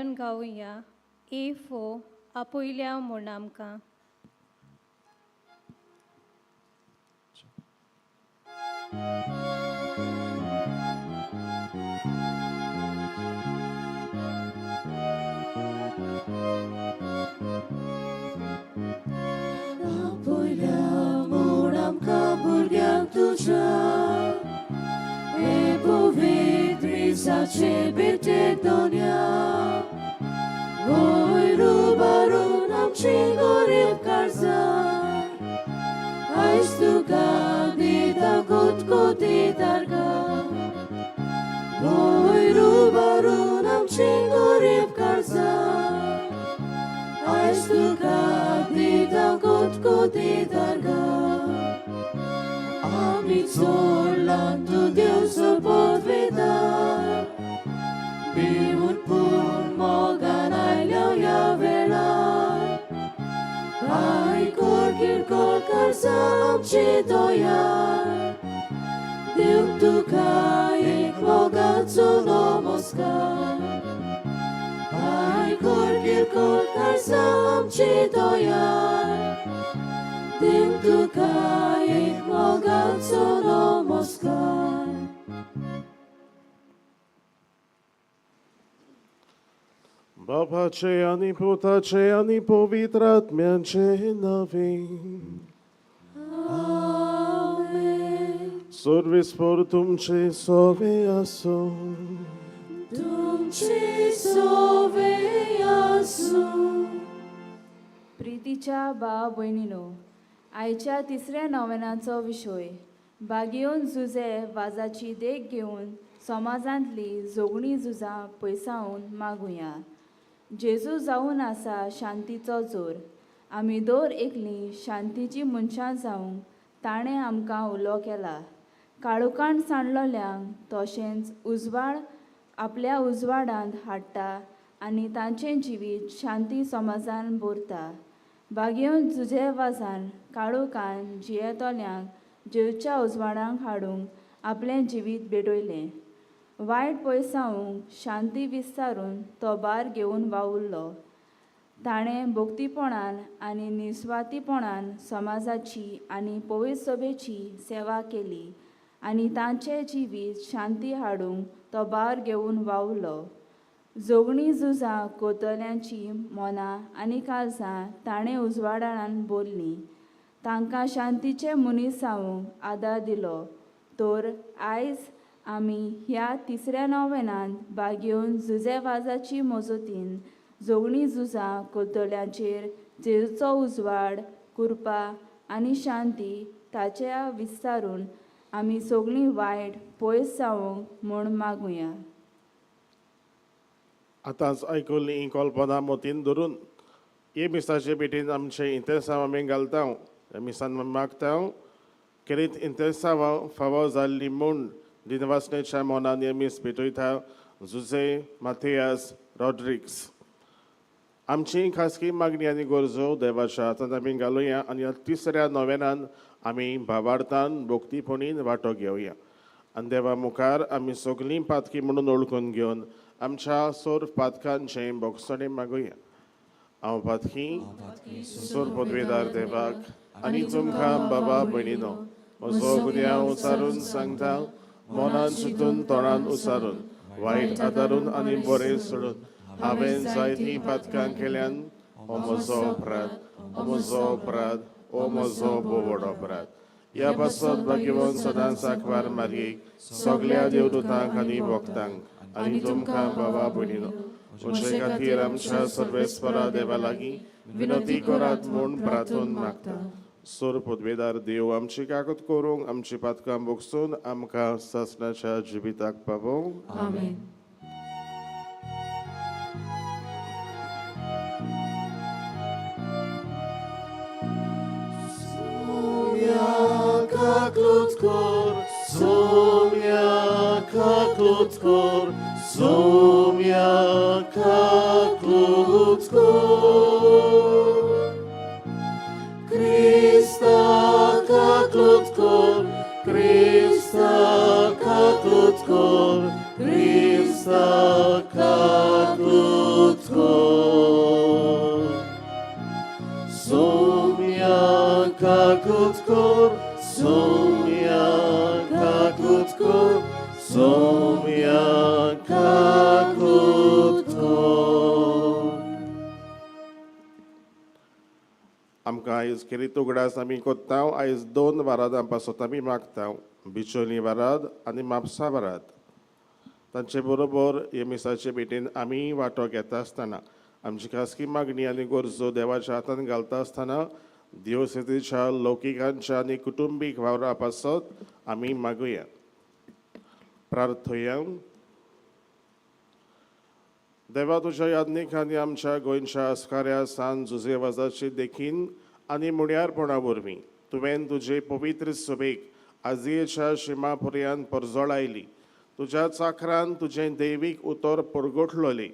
गायन गावया ए फो आपयल्या म्हूण आमकां. आपयल्या म्हूण आमकां भुरग्यांक तुज्या हे पवित्र मिसाचे भेटेक दोन्या वयर उबारून आमची गरीब काळजां आयज तुका दिता कोतकोती तारकां वयर उबारून आमची गरीब काळजां आयज तुका दिता कोतकोती तारकां आमी चोडला तूं देव पदवेदार भिवून पूण मोगान आयल्या ह्या वेळार आयकोर किरकोळ काळजां आमची दयार देव तुका एक मोगाचो नमस्कार आयकोर किरकोळ काळजां आमची दयार देव तुका एक मोगाचो नमस्कार. बापाचे आनी पुताचे आनी पवित्र आत्म्याचे नावे. आमेन. सर्वेस्पर तुमचे सोवे आसूं. तुमचे सोवे आसूं. प्रितीच्या भाव भयणीनो, आयच्या तिसऱ्या नोवेनाचो विशय बागेवन जुजे वाजाची देख घेवन समाजांतली झगडीं झुजां पयसावन मागुया. जेजू जावन आसा शांतीचो जोर. आमी दर एकलीं शांतीचीं मनशां जावंक ताणें आमकां उलो केला. काळोखान सांडलोल्यांक तशेंच उजवाड आपल्या उजवाडांत हाडटा आनी तांचें जिवीत शांती समाजान भरता. बागेवन जुजे वाजान काळोखान जियेतल्यांक जेजूच्या उजवाडांक हाडूंक आपलें जिवीत भेटयलें. वायट पयसावंक शांती विस्तारून तो भार घेवन वावुरलो. ताणें भक्तीपणान आनी निस्वार्थीपणान समाजाची आनी पवित्र सभेची सेवा केली आनी तांचें जिवीत शांती हाडूंक तो भार घेवन वावुरलो. झगडीं झुजां करतल्यांचीं मनां आनी काळजां ताणें उजवाडान भरलीं. तांकां शांतीचे मनीस जावंक आदार दिलो. तर आयज आमी ह्या तिसऱ्या नोवेनांत बागेवन जुजे वाजाची मजतीन झगडीं झुजां करतल्यांचेर जेजूचो उजवाड, कृपा आनी शांती ताच्या विस्तारून आमी सगळीं वायट पयस जावंक म्हूण मागुया. आतांच आयकुल्ली ही कल्पना मतीन धरून हे मिसाचे भेटीन आमचें इंतेसांव आमी घालता. ह्या मिसान आमी मागता खेरीत इंतेसांव फावो जाल्ली म्हूण दिनवासनेच्या मनान हे मीस भेटयता जुजे माथियास रॉड्रिक्स. आमची खासगी मागणी आनी गरजो देवाच्या हातांत आमी घालुया आनी ह्या तिसऱ्या नोवेनान आमी भावार्थान भक्तीपणीन वांटो घेवया आनी देवा मुखार आमी सगळीं पातकी म्हणून ओळखून घेवन आमच्या सोर पातकांचें भोगसणें मागुया. हांव पातकी सोर पदवेदार देवाक आनी तुमकां बाबा भयणीनो म्हजो गुन्यांव उचारून सांगता. मनान चिंतून, तोंडान उचारून, वायट आदारून आनी बरें सोडून हांवें जायतीं पातकां केल्यान. हो म्हजो अपराध, हो म्हजो अपराध, हो म्हजो भोव अपराध. ह्या पासत भाग्यवंत सदांच आंकवार मारयेक, सगल्या देवदूतांक आनी भक्तांक आनी तुमकां बाबा भयणीनो म्हजे खातीर आमच्या सर्वेस्परा देवा लागीं विनंती करात म्हूण प्रार्थून मागता. सोर पदवेदार देव आमची कागद करूंक, आमची पातकां भोगसून आमकां सासणाच्या जिविताक पावोवंक. आमेन. Somia kaklutkor, somia kaklutkor, somia kaklutkor. Krista kaklutkor, Krista kaklutkor, Krista kaklutkor. आमकां आयज खेरीत उगडास आमी कोत्ता. आयज 2 वारादां पासत आमी मागता, बिचोली वाराद आनी म्हापसा वाराद. तांचे बरोबर हे मिसाचे भेटेन आमी वांटो घेता आसतना आमची खासगी मागणी आनी गरजो देवाच्या हातान घालता आसतना दिवसेच्या लौकिकांच्या आनी कुटुंबीक वावरा पासत आमी मागुया. प्रार्थया. देवा तुज्या याज्ञीक आनी आमच्या गोंयच्या अस्काऱ्या सान जुजे वाजाचे देखीन आनी मुण्यारपणा वरवीं तुवें तुजे पवित्र सभेक आजयेच्या शिमा पर्यंत परजळायली. तुज्या चाखरान तुजें दैवीक उतर परगटलोलें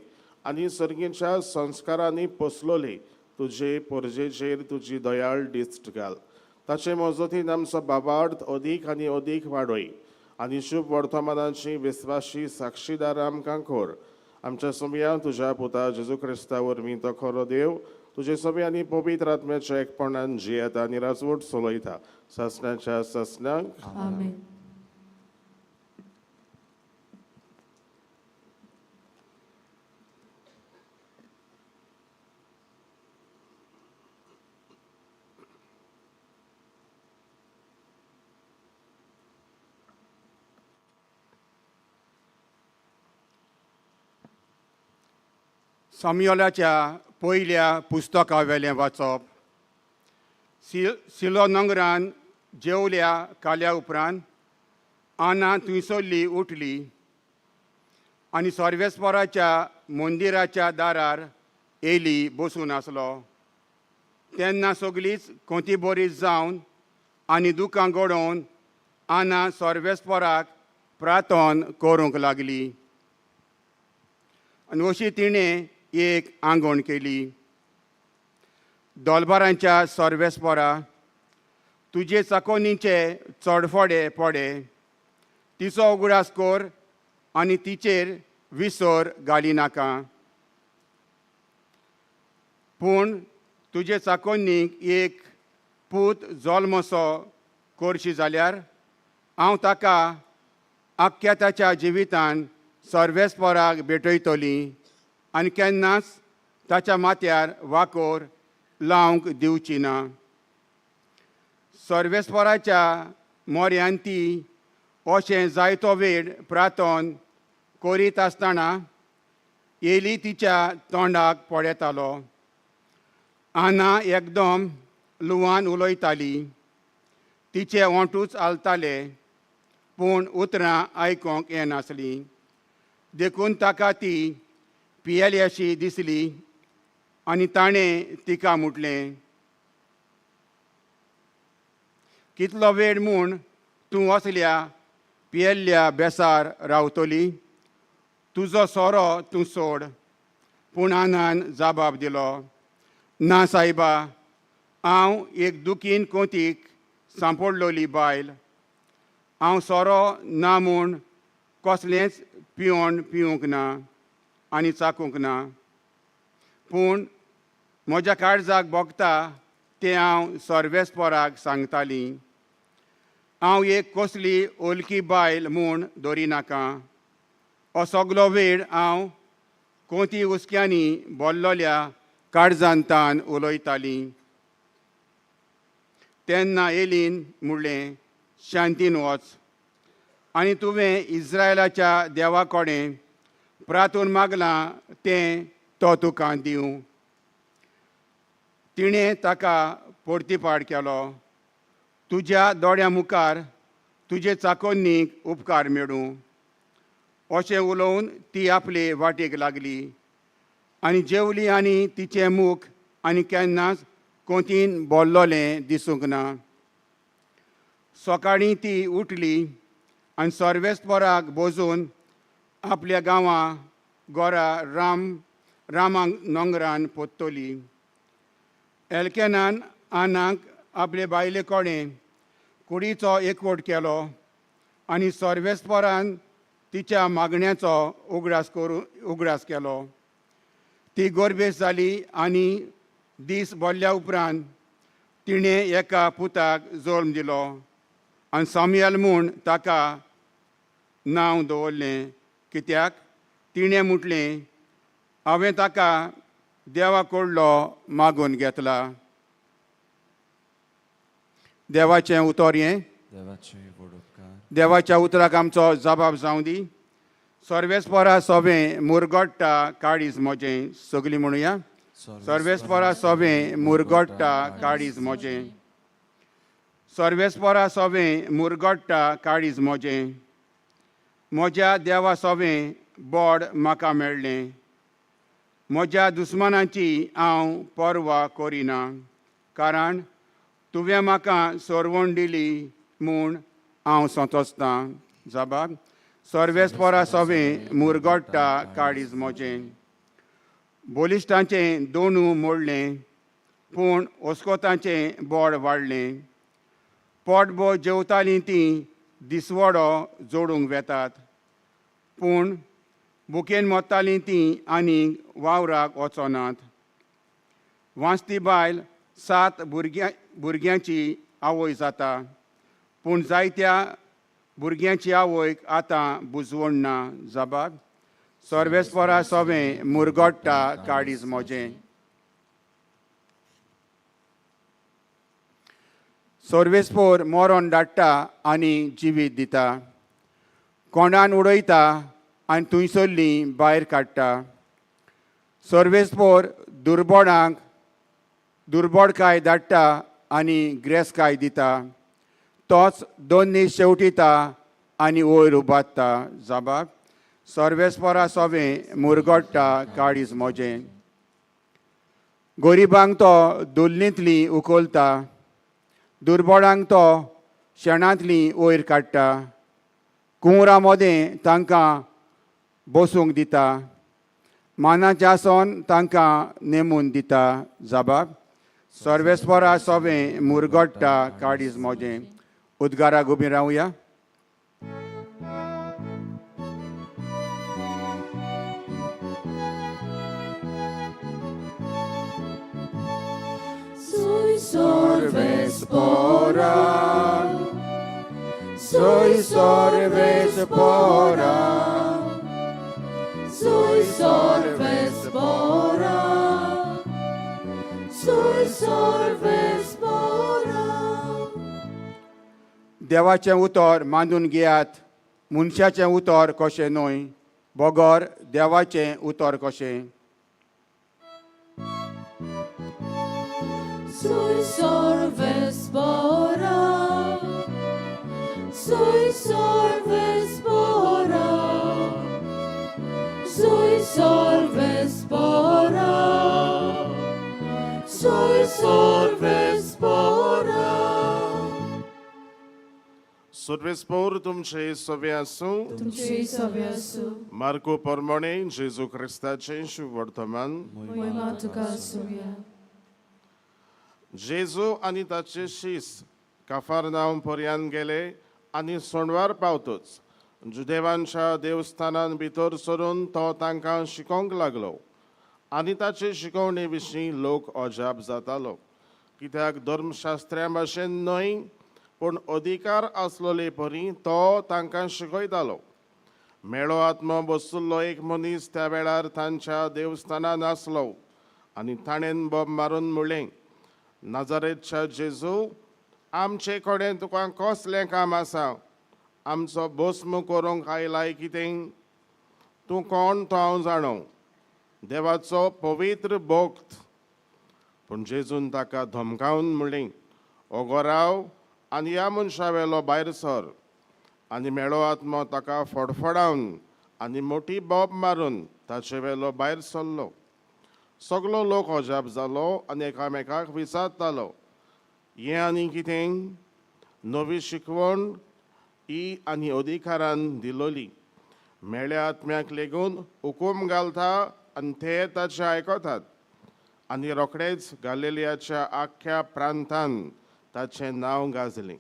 आनी सर्गीच्या संस्कारांनी पोसलोलें. तुजे परजेचेर तुजी दयाळ दिश्ट घाल. ताचे मजतीन आमचो बाबार्थ अदीक आनी अदीक वाडय आनी शुभ वर्तमानाची विस्वाशी साक्षीदार आमकां कर. आमच्या सोमया तुज्या पुता जेजू क्रिस्ता वरवीं तो खरो देव तुजे सोबी आनी पवित्र आत्म्याच्या एकपणान जियेता आनी राजवट चलयता सासणाच्या सासणाक. आमेन. सामुएलाच्या पयल्या पुस्तका वेलें वाचप. सिलो नंगरान जेवल्या काल्या उपरांत आना थंयसरली उठली आनी सर्वेस्पराच्या मंदिराच्या दारार एली बसून आसलो. तेन्ना सगळीच कोती बरी जावन आनी दुकां घडोवन आना सर्वेस्पराक प्रार्थन करूंक लागली आनी अशी तिणें एक आंगवण केली. दोलबारांच्या सर्वेस्परा, तुजे चाकोनीचे चडफोडे पडे, तिचो उगडास कर आनी तिचेर विसर घाली नाका. पूण तुजे चाकोनीक एक पूत जल्मसो करशी जाल्यार हांव ताका आख्ख्या ताच्या जिवितान सर्वेस्पराक भेटयतली आनी केन्नाच ताच्या माथ्यार वाकोर लावंक दिवची ना. सर्वेस्पराच्या मोऱ्यान ती अशें जायतो वेळ प्रार्थन करीत आसतना एली तिच्या तोंडाक पळयतालो. आना एकदम लुवान उलयताली, तिचे ओंठूच हालताले पूण उतरां आयकोंक येनासलीं. देखून ताका ती पियेली अशी दिसली आनी ताणें तिका म्हटलें, कितलो वेळ म्हूण तूं असल्या पियेल्ल्या बेसार रावतली? तुजो सोरो तूं सोड. पूण आनान जबाब दिलो, ना सायबा, हांव एक दुखीन कोतीक सांपडलोली बायल. हांव सोरो ना म्हूण कसलेंच पिवन पिवंक ना आनी चाकूंक ना, पूण म्हज्या काळजाक भोगता तें हांव सर्वेस्पराक सांगताली. हांव एक कसली ओलकी बायल म्हूण दवरिनाका. हो सगलो वेळ हांव कोती हुस्क्यांनी भरलोल्या काळजांतान उलयताली. तेन्ना एलीन म्हणलें, शांतीन वच आनी तुवें इस्रायलाच्या देवा कडेन प्रार्थून मागलां तें तो तुका दिवं. तिणें ताका परतीपाड केलो, तुज्या दोळ्यां मुखार तुजे चाकोन्नीक उपकार मेळूं. अशें उलोवन ती आपले वाटेक लागली आनी जेवली आनी तिचें मुख आनी केन्नाच कोतीन बोल्लोलें दिसूंक ना. सकाळीं ती उठली आनी सर्वेस्पराक बोजून आपल्या गांवां गोरा रामांक नोंगरान पोत्तली. एल्केनान आनाक आपले बायले कडेन कुडीचो एकवट केलो आनी सर्वेस्परान तिच्या मागण्याचो उगडास केलो. ती गोरबेस जाली आनी दीस भरल्या उपरांत तिणें एका पुताक जल्म दिलो आनी सामुएल म्हूण ताका नांव दवरलें, कित्याक तिणें म्हटलें, हांवें ताका देवा कडलो मागून घेतला. देवाचें उतर हें। देवाच्या उतराक आमचो जबाब जावं दी। सर्वेस्परा सोबें मुरगोट्टा काळीज म्हजें। सगळीं म्हणुया, सर्वेस्परा सोबें मुरगोट्टा काळीज म्हजें। सर्वेस्परा सोबें मुरगोट्टा काळीज म्हजें। म्हज्या देवा सोबें बोड म्हाका मेळ्ळें। म्हज्या दुस्मानाची हांव पर्वा करिना, कारण तुवें म्हाका सरवण दिली म्हूण हांव संतोसतां। जबाब, सर्वेस्परा सोबें मुरगोट्टा काळीज म्हजें। बलिश्टांचें दोनू मोडलें, पूण ओस्कोतांचें बोड वाडलें। पोटभर जेवतालीं तीं दिसवडो जोडूंक वेतात, पूण बुकेन मोत्तालीं तीं आनी वावराक वचनात। वांचती बायल 7 भुरग्यांची आवय जाता, पूण जायत्या भुरग्यांची आवयक आतां बुजवण ना। जबाब, सर्वेस्परा सोबें मुरगोट्टा काळीज म्हजें। सर्वेस्पोर मरण धाडटा आनी जिवीत दिता, कोंडान उडयता आनी थंयसरली भायर काडटा। सर्वेस्पोर दुर्बोडांक दुर्बोडकाय धाडटा आनी ग्रेसकाय दिता, तोच दोन्नी शेवटिता आनी वयर उबारता। जबाब, सर्वेस्परा सोबें मुरगोट्टा काळीज म्हजें। गरिबांक तो दुल्लींतली उखलता, दुर्बोडांक तो शेणांतली वयर काडटा। कुंवरा मदें तांकां बसूंक दिता, मानाचें आसन तांकां नेमून दिता। जबाब, सर्वेस्परा सोबें मुरगोट्टा काळीज म्हजें। उद्गाराक उबी रावया। Sorvespora, soy sorvespora, soy sorvespora, soy sorvespora. देवाचें उतर मानून घेयात, मनशाचें उतर कशें न्हय, बगर देवाचें उतर कशें। Soy sorvespora, soy sorvespora, soy sorvespora, soy sorvespora. सर्वेस्पोर तुमचे सवे आसूं। तुमचे सवे आसूं। मार्को परमणे जेजू क्रिस्ताचें शुभवर्तमान। महिमा तुका आसुया। जेजू आनी ताचे शीस काफारनाम पर्यान गेले आनी सोणवार पावतच जुदेवांच्या देवस्थानान भितर सरून तो तांकां शिकोवंक लागलो आनी ताचे शिकवणे विशीं लोक अजाप जातालो, कित्याक धर्मशास्त्र्या भाशेन न्हय पूण अधिकार आसलोले परी तो तांकां शिकयतालो। मेळो आत्मो बसुल्लो एक मनीस त्या वेळार तांच्या देवस्थानान आसलो आनी ताणें बोब मारून म्हणलें, नाजारेतच्या जेजू, आमचे कडेन तुका कसलें काम आसा? आमचो भस्म करूंक आयलाय कितें? तूं कोण तो हांव जाणो, देवाचो पवित्र भक्त। पूण जेजून ताका धमकावन म्हणलें, ओगो राव आनी ह्या मनशा वेलो भायर सर। आनी मेळो आत्मो ताका फडफडावन आनी मोटी बोब मारून ताचे वेलो भायर सरलो। सगलो लोक अजाप जालो आनी एकामेकाक विचारतालो, हें आनी कितें? नवी शिकवण ही आनी अधिकारान दिलोली। मेळ्या आत्म्याक लेगून हुकूम घालता आनी ते ताचें आयकतात। आनी रोखडेच गालिलियाच्या आख्ख्या प्रांतान ताचें नांव गाजलें।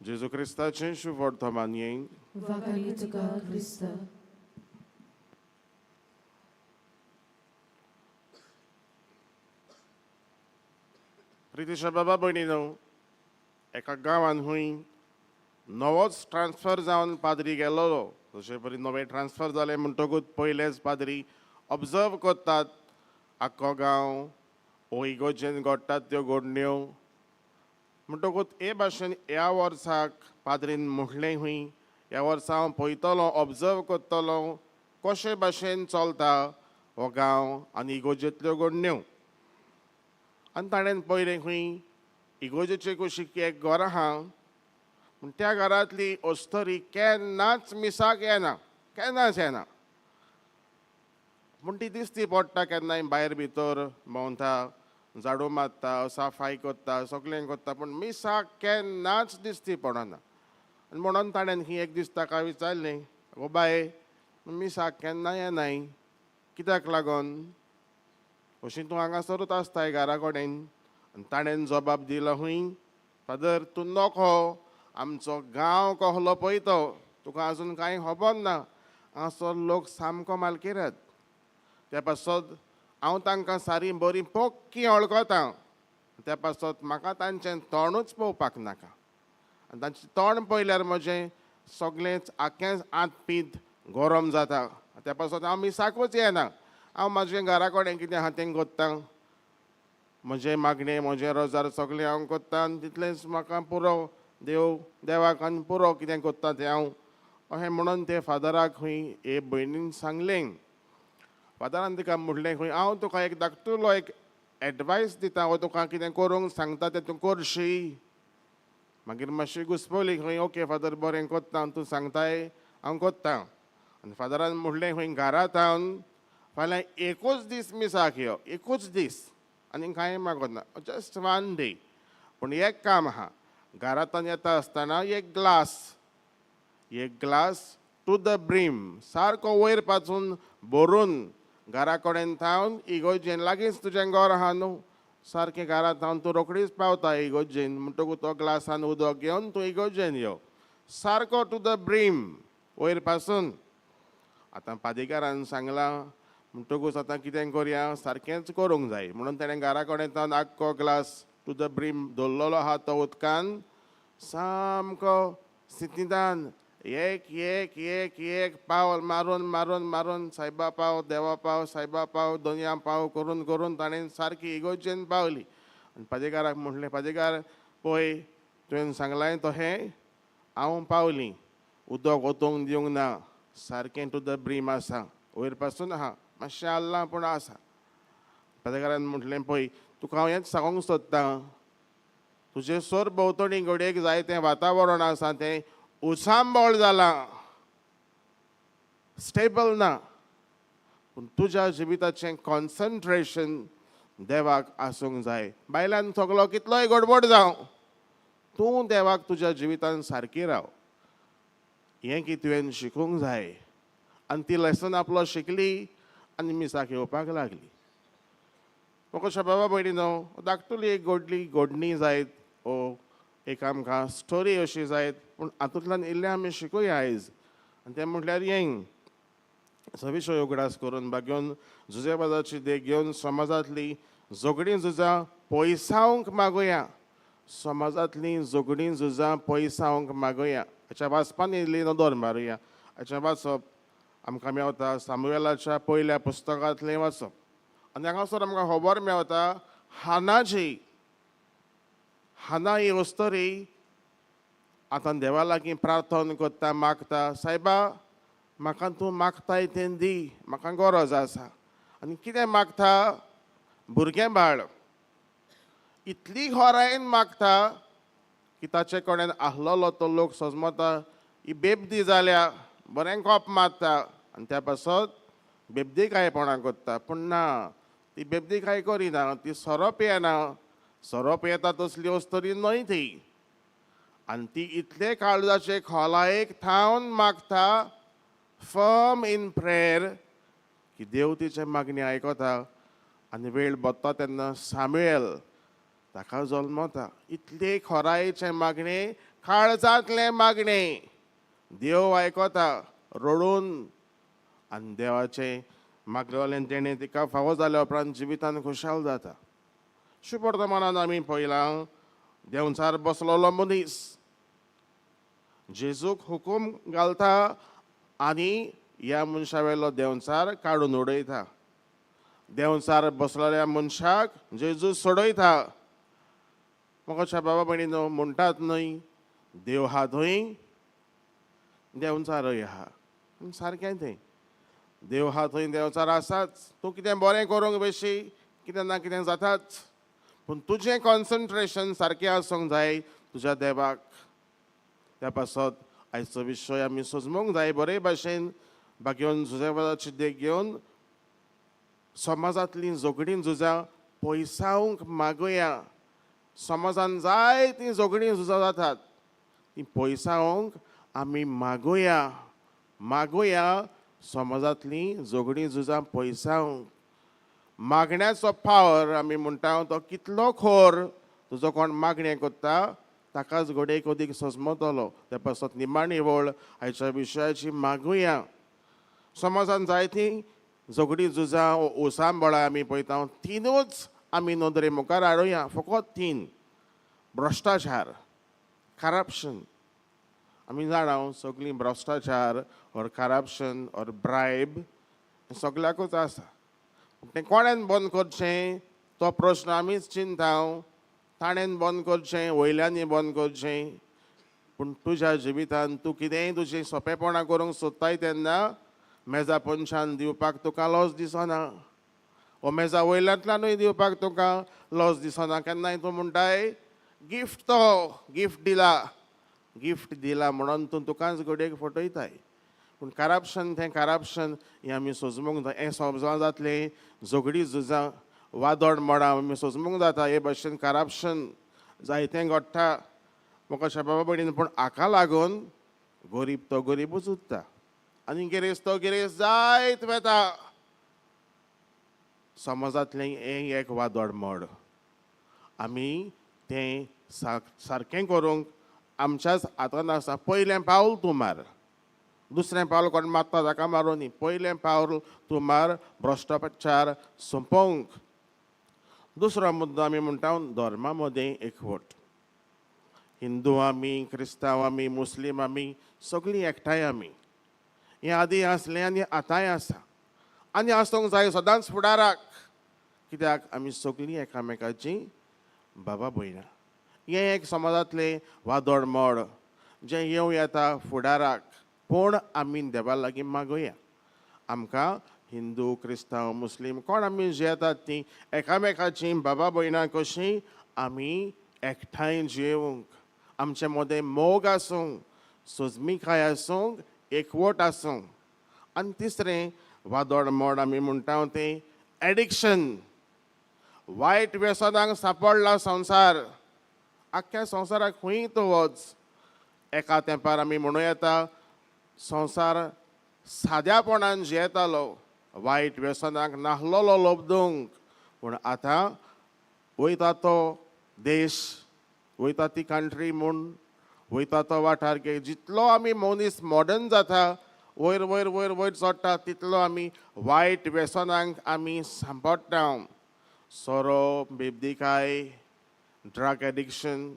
जेजू क्रिस्ताचें शुभवर्तमान हें। वाखारी तुका क्रिस्ता। प्रितीशा बाबा भयणीनो, एका गांवान हुंय नवोच ट्रान्सफर जावन पाद्री गेलोलो। जशे परी नवे ट्रान्सफर जाले म्हणटकूच पयलेच पाद्री ऑब्जर्व करतात आख्खो गांव, ओ इगोर्जेन घडटात त्यो घडण्यो। म्हणटकूच हे भाशेन ह्या वर्साक पाद्रीन म्हटलें खंय, ह्या वर्सा हांव पळयतलो, ऑब्जर्व करतलो कशे भाशेन चलता हो गांव आनी इगोर्जेंतल्यो घडण्यो. आनी ताणें पळयलें खंय इगोर्जेचे कुशीक एक घर आहा, पूण त्या घरांतली अस्तरी केन्नाच मिसाक येना, केन्नाच येना. पूण ती दिसती पडटा केन्नाय भायर भितर भोंवता, झाडू मारता, साफाय करता, सगळें करता, पूण मिसाक केन्नाच दिसती पडना. आनी म्हणून ताणें ही एक दीस ताका विचारलें, गो बाय, मिसाक केन्ना येनाय, कित्याक लागून अशी तूं हांगासरूच आसताय घरा कडेन? आनी ताणें जबाब दिलो खंय, फादर तूं नको, आमचो गांव कहलो पळय तो, तुका आजून कांय खबर ना, हांगासर लोक सामको मालकेरात, त्या पासत हांव तांकां सारी बरी पक्की वळखता, त्या पासत म्हाका तांचें तोंडूच पळोवपाक नाका, आनी तांचें तोंड पळयल्यार म्हजें सगळेंच आख्खेंच आंत पींत गरम जाता, त्या पासत हांव मिसाकूच येना, हांव म्हाजें घरा कडेन कितें आहा तें करता, म्हजें मागणें म्हजें रोजार सगळें हांव करता, आनी तितलेंच म्हाका पुरो, देव देवाक आनी पुरो कितें करता तें हांव. अशें म्हणून ते फादराक खंय हे भयणीन सांगलें. फादरान तिका म्हणलें खंय, हांव तुका एक धाकटुलो एक एडवायस दिता, वो तुका कितें करूंक सांगता तें तूं करशी. मागीर मातशी घुसपली खंय, ओके फादर बरें करता, तूं सांगताय हांव करता. आनी फादरान म्हणलें खंय, घरांत हांव फाल्यां एकूच दीस मिसाक यो, एकूच दीस, आनी कांय मागना, जस्ट वन डे. पूण एक काम आहा, घरांतल्यान येता आसतना एक ग्लास, एक ग्लास टू the brim सारको वयर पासून भरून घरा कडेन थावन इगोर्जेन लागींच तुजें घर आहा न्हू, सारकें घरांत थावन तूं रोखडीच पावता इगोर्जेन, म्हणटकूच तो ग्लासान उदक घेवन तूं इगोर्जेन यो, सारको टू the brim वयर पासून. आतां पादिकारान सांगलां म्हणटकूच आतां कितें करया, सारकेंच करूंक जाय. म्हणून ताणें घरा कडेन थावन आख्खो ग्लास टू the brim दवरलेलो आहा तो उदकान सामको सितिदान एक एक एक एक पावल मारून मारून मारून सायबा पाव देवा पाव सायबा पाव दोनया पाव करून करून ताणें सारकी इगोर्जेन पावली. आनी पादेकाराक म्हटलें, पादेकार पळय तुवें सांगलां तशें हांव पावली, उदक ओतूंक दिवंक ना, सारकें टू the brim आसा, वयर पासून आहा, मातशें आल्लां पूण आसा. पादेकारान म्हटलें, पळय तुका हांव हेंच सांगूंक सोदतां, तुजें सोर भोंवतणी घडयेक जाय तें वातावरण आसा तें उचांबळ जालां, स्टेबल ना, पूण तुज्या जिविताचें कॉन्सन्ट्रेशन देवाक आसूंक जाय. बायलान सगलो कितलोय गडबड जावं, तूं देवाक तुज्या जिवितान सारकी राव, हें की तुवें शिकूंक जाय. आनी ती लेसन आपलो शिकली आनी मिसाक येवपाक लागली. म्हाका बाबा भयणी न्हू धाकटुली एक गोडली गोडणी जायत ओ एक आमकां स्टोरी अशी जायत, पूण हातूंतल्यान इल्लें आमी शिकूया आयज. आनी तें म्हटल्यार हें सविशय उगडास करून बागेवन झुजेबाजाची देख घेवन समाजांतली झगडीं झुजां पयसावंक मागुया, समाजांतलीं झगडीं झुजां पयसावंक मागुया. हाच्या वाचपान इल्ली नदर मारुया. हाचें वाचप आमकां मेवता सामुएलाच्या पयल्या पुस्तकांतलें वाचप. आनी हांगासर आमकां खबर मेवता हानाची, हाना ही अस्तरी आतां देवा लागीं प्रार्थना करता, मागता, सायबा म्हाका तूं मागताय तें दी, म्हाका गरज आसा. आनी कितें मागता, भुरगें बाळ. इतली खोरायेन मागता की ताचे कडेन आहलोलो तो लोक सजमता ही बेबदी जाल्या, बरें कोप मारता आनी त्या पासत बेबदीकायपणां करता. पूण ना, ती बेबदीकाय करिना, ती सोरो पियेना, सोरो पियेता तसली अस्तरी न्हय ती. आनी ती इतले काळजाचे खोलायेक थावन मागता, फर्म इन प्रेयर, की देव तिचे मागणी आयकता. आनी वेळ बत्ता तेन्ना सामुएल ताका जल्मता. इतले खोरायेचें मागणें, काळजांतलें मागणें देव आयकता रडून. आनी देवाचें मागलें तेणें तिका फावो जाल्या उपरांत जिवितान खुशाल जाता. शुभवर्तमानान आमी पळयलां देंवचार बसलेलो मनीस जेजूक हुकूम घालता आनी ह्या मनशा वेलो देंवचार काडून उडयता. देंवचार बसलेल्या मनशाक जेजू सोडयता. म्हाका बाबा भयणीनो म्हणटात न्हय, देव आहा थंय देंवचारय आहा. सारकें तें, देव आहा थंय देंवचार आसाच. तूं कितें बरें करूंक बेशी कितें ना कितें जाताच, पूण तुजें कॉन्सन्ट्रेशन सारकें आसूंक जाय तुज्या देवाक. त्या पासत आयचो विशय आमी सोजमूंक जाय बरे भाशेन. बागेवन झुजाची देख घेवन समाजांतलीं झगडीं झुजां पयसावंक मागया. समाजान जायतीं झगडीं झुजां जातात, तीं पयसावंक आमी मागोया मागोया. समाजांतलीं झगडीं झुजां पयसावंक मागण्याचो पावर आमी म्हणटा तो कितलो खोर. तुजो कोण मागणें करता ताकाच घडयेक अदीक सोजमतलो. त्या पासत निमाणी वळ आयच्या विशयाची मागुया. समाजान जायतीं झगडीं झुजां उसांबळां आमी पळयता, तिनूच आमी नदरे मुखार हाडुया, फकत तीन. भ्रश्टाचार, करप्शन. आमी जाणा सगळीं भ्रश्टाचार ऑर करप्शन ऑर ब्रायब सगळ्याकूच आसा. तें कोणेन बंद करचें तो प्रश्न आमीच चिंता. ताणेन बंद करचें, वयल्यांनी बंद करचें. पूण तुज्या जिवितान तूं कितेंय तुजें सोंपेपणां करूंक सोदताय तेन्ना मेजा पंचान दिवपाक तुका लॉस दिसना, वो मेजा वयल्यांतल्यानूय दिवपाक तुका लॉस दिसना. केन्नाय तूं म्हणटाय गिफ्ट, तो गिफ्ट दिला, गिफ्ट दिला म्हणून तूं तुकाच घडयेक फटयताय. पूण करप्शन तें करप्शन हें आमी सोजमूंक जाय. हें समजूंक जातलें. झगडीं झुजां वादळ मोडां आमी सोजमूंक जाता. हे भाशेन करप्शन जायतें घडटा म्हाका बाबा भयणीन. पूण हाका लागून गरीब तो गरीबूच उरता आनी गिरेस्त तो गिरेस्त जायत वता. समाजांतलें हें एक वादळ मोड आमी तें सारकें करूंक आमच्याच हातान आसा. पयलें पावल तूं मार, दुसरें पावल कोण मारता ताका मारूं न्ही. पयलें पावल तूं मार भ्रश्टाचार सोंपोवंक. दुसरो मुद्दो आमी म्हणटा धर्मा मदें एकवट. हिंदू आमी, क्रिस्तांव आमी, मुस्लीम आमी, सगळीं एकठांय आमी. हें आदीं आसलें आनी आतांय आसा आनी आसूंक जाय सदांच फुडाराक. कित्याक आमी सगळीं एकामेकाचीं बाबा भयणां. हें एक समाजांतलें वादळ मोड जें येवं येता फुडाराक. पूण आमी देवा लागीं मागोया. आमकां हिंदू, क्रिस्तांव, मुस्लीम कोण आमी जियेतात तीं एकामेकाचीं बाबा भयणां कशीं आमी एकठांय जियेवंक, आमचे मदें मोग आसूंक, सोजमिकाय आसूंक, एकवट आसूंक. आनी तिसरें वादळ मोड आमी म्हणटा तें एडिक्शन. वायट व्यसनांक सांपडला संवसार. आख्ख्या संवसाराक खंय तूं वच, एका तेंपार आमी म्हणूं येता संवसार साद्यापणान जियेतालो, वायट व्यसनाक नाहलोलो लोबदूंक. पूण आतां वयता तो देश, वयता ती कंट्री म्हूण, वयता तो वाठार की जितलो आमी मनीस मॉडर्न जाता, वयर वयर वयर वयर चडटा, तितलो आमी वायट व्यसनांक आमी सांपडटा. सोरो, बेबदीकाय, ड्रग एडिक्शन